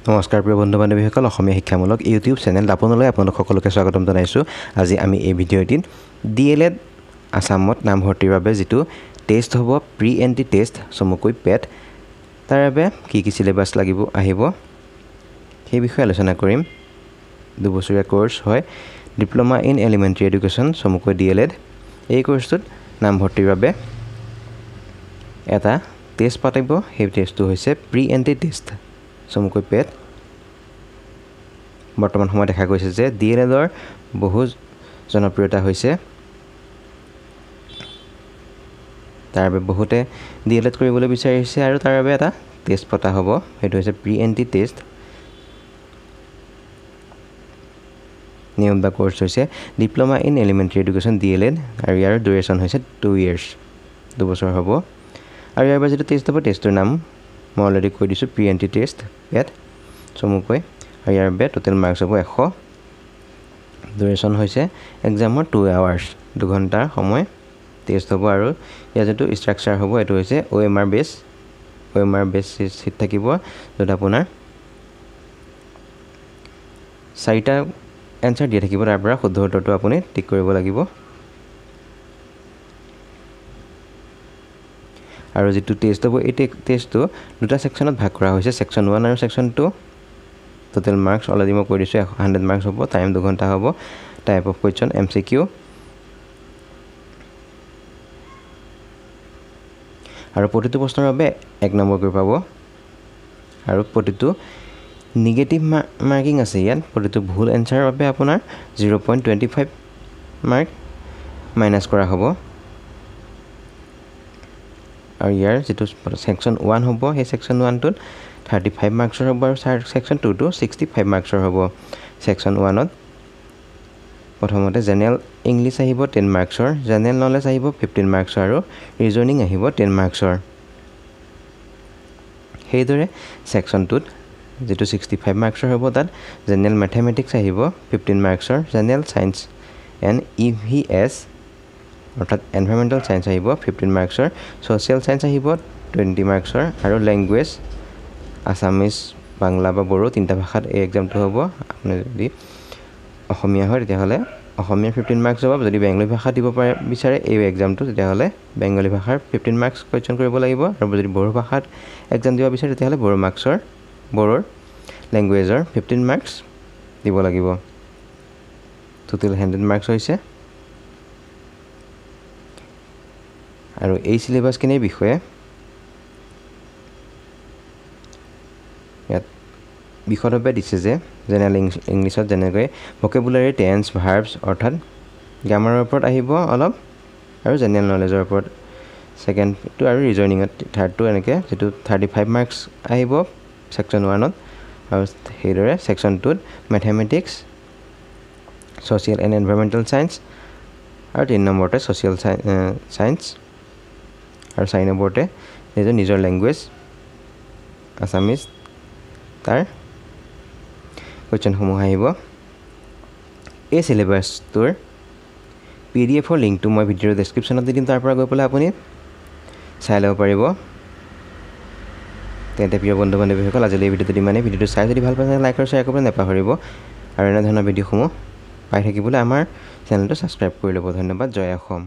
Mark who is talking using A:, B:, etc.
A: নমস্কাৰ প্ৰিয় বন্ধু বান্ধৱীসকল, অসমীয়া শিক্ষামূলক ইউটিউব চেনেল দাপোনলৈ আপোনালোক সকলোকে স্বাগতম জনাইছোঁ। আজি আমি এই ভিডিঅ'টিত ডি এল এড আছামত নামভৰ্তিৰ বাবে যিটো টেষ্ট হ'ব, প্ৰি এণ্ট্ৰি টেষ্ট চমুকৈ পেট, তাৰ বাবে কি কি চিলেবাছ লাগিব আহিব সেই বিষয়ে আলোচনা কৰিম। দুবছৰীয়া কোৰ্চ হয় ডিপ্ল'মা ইন এলিমেণ্টেৰী এডুকেশ্যন চমুকৈ ডি এল এড। এই কোৰ্চটোত নামভৰ্তিৰ বাবে এটা টেষ্ট পাতিব, সেই টেষ্টটো হৈছে প্ৰি এণ্ট্ৰি টেষ্ট চমুকৈ পেট। বৰ্তমান সময়ত দেখা গৈছে যে ডি এল এডৰ বহু জনপ্ৰিয়তা হৈছে, তাৰ বাবে বহুতে ডি এল এড কৰিবলৈ বিচাৰিছে আৰু তাৰ বাবে এটা টেষ্ট পতা হ'ব, সেইটো হৈছে প্ৰি এণ্ট্ৰি টেষ্ট। নিয়ম বা কোৰ্চ হৈছে diploma in elementary education D El Ed আৰু ইয়াৰ ডিউৰেশ্যন হৈছে 2 ইয়েৰ্ছ, দুবছৰ হ'ব। আৰু ইয়াৰ বাবে যিটো টেষ্ট হ'ব, টেষ্টটোৰ নাম মই অলৰেডি কৈ দিছোঁ, প্ৰি এণ্ট্ৰি টেষ্ট পেট চমুকৈ। আৰু ইয়াৰ বাবে টোটেল মাৰ্কছ হ'ব 100। ডিউৰেশ্যন হৈছে এক্সামৰ 2 আৱাৰ্ছ, 2 ঘণ্টাৰ সময় টেষ্ট হ'ব। আৰু ইয়াৰ যিটো ষ্ট্ৰাকচাৰ হ'ব, এইটো হৈছে OMR বেছ, OMR বেছ চিট থাকিব, য'ত আপোনাৰ চাৰিটা এনচাৰ দিয়া থাকিব, তাৰ পৰা শুদ্ধ উত্তৰটো আপুনি টিক কৰিব লাগিব। আৰু যিটো টেষ্ট হ'ব, এই টেষ্টটো দুটা ছেকশ্যনত ভাগ কৰা হৈছে, ছেকশ্যন 1 আৰু ছেকশ্যন 2। টোটেল মাৰ্কছ অলৰেডি মই কৈ দিছোঁ, 100 মাৰ্কছ হ'ব, টাইম 2 ঘণ্টা হ'ব, type of question MCQ। আৰু প্ৰতিটো প্ৰশ্নৰ বাবে 1 নম্বৰকৈ পাব আৰু প্ৰতিটো নিগেটিভ মাৰ্কিং আছে ইয়াত। প্ৰতিটো ভুল এনচাৰৰ বাবে আপোনাৰ 0.25 মাৰ্ক মাইনাছ কৰা হ'ব। আৰু ইয়াৰ যিটো ছেকশ্যন 1 হ'ব, সেই ছেকশ্যন 1টোত 35 মাৰ্কছৰ হ'ব আৰু ছেকশ্যন 2টো 65 মাৰ্কছৰ হ'ব। ছেকশ্যন 1ত প্ৰথমতে জেনেৰেল ইংলিছ আহিব 10 মাৰ্কছৰ, জেনেৰেল নলেজ আহিব 15 মাৰ্কছৰ আৰু ৰিজনিং আহিব 10 মাৰ্কছৰ। সেইদৰে ছেকশ্যন 2ত যিটো 65 মাৰ্কছৰ হ'ব, তাত জেনেৰেল মেথেমেটিক্স আহিব 15 মাৰ্কছৰ, জেনেৰেল ছায়েন্স এণ্ড EVS অৰ্থাৎ এনভাইৰমেণ্টেল ছায়েন্স আহিব 15 মাৰ্কছৰ, ছ'চিয়েল ছায়েন্স আহিব 20 মাৰ্কছৰ আৰু লেংগুৱেজ আছামিজ, বাংলা বা বড়ো তিনিটা ভাষাত এই এক্সামটো হ'ব। আপুনি যদি অসমীয়া হয় তেতিয়াহ'লে অসমীয়া 15 মাৰ্কছ হ'ব, যদি বেংগলী ভাষাত দিব পাৰে বিচাৰে এই এক্সামটো তেতিয়াহ'লে বেংগলী ভাষাৰ 15 মাৰ্কছ কুৱেশ্যন কৰিব লাগিব আৰু যদি বড়ো ভাষাত এক্সাম দিব বিচাৰে তেতিয়াহ'লে বড়ো মাৰ্কছৰ, বড়োৰ লেংগুৱেজৰ 15 মাৰ্কছ দিব লাগিব। টোটেল 100 মাৰ্কছ হৈছে। আৰু এই চিলেবাছখিনিৰ বিষয়ে ইয়াত বিশদভাৱে দিছে যে জেনেৰেল ইংলিছত যেনেকৈ ভকেবুলাৰী, টেন্স, ভাৰ্বছ অৰ্থাৎ গ্ৰামাৰৰ ওপৰত আহিব অলপ আৰু জেনেৰেল নলেজৰ ওপৰত ছেকেণ্ডটো আৰু ৰিজনিঙত থাৰ্ডটো, এনেকৈ যিটো 35 মাৰ্কছ আহিব ছেকশ্যন 1ত। আৰু সেইদৰে section 2ত mathematics, social and environmental science আৰু 3 নম্বৰতে ছ'চিয়েল ছায়েন্স আৰু 4 নম্বৰতে নিজৰ নিজৰ লেংগুৱেজ আছামিজ, তাৰ কুৱেশ্যনসমূহ আহিব। এই চিলেবাছটোৰ পিডিএফৰ লিংকটো মই ভিডিঅ'ৰ ডেছক্ৰিপশ্যনত দি দিম, তাৰ পৰা গৈ পেলাই আপুনি চাই ল'ব পাৰিব। তেন্তে প্ৰিয় বন্ধু বান্ধৱীসকল, আজিলৈ এই ভিডিঅ'টো ইমানেই। ভিডিঅ'টো চাই যদি ভাল পাইছে, লাইক আৰু শ্বেয়াৰ কৰিবলৈ নাপাহৰিব আৰু এনেধৰণৰ ভিডিঅ'সমূহ পাই থাকিবলৈ আমাৰ চেনেলটো ছাবস্ক্ৰাইব কৰি ল'ব। ধন্যবাদ। জয় অসম।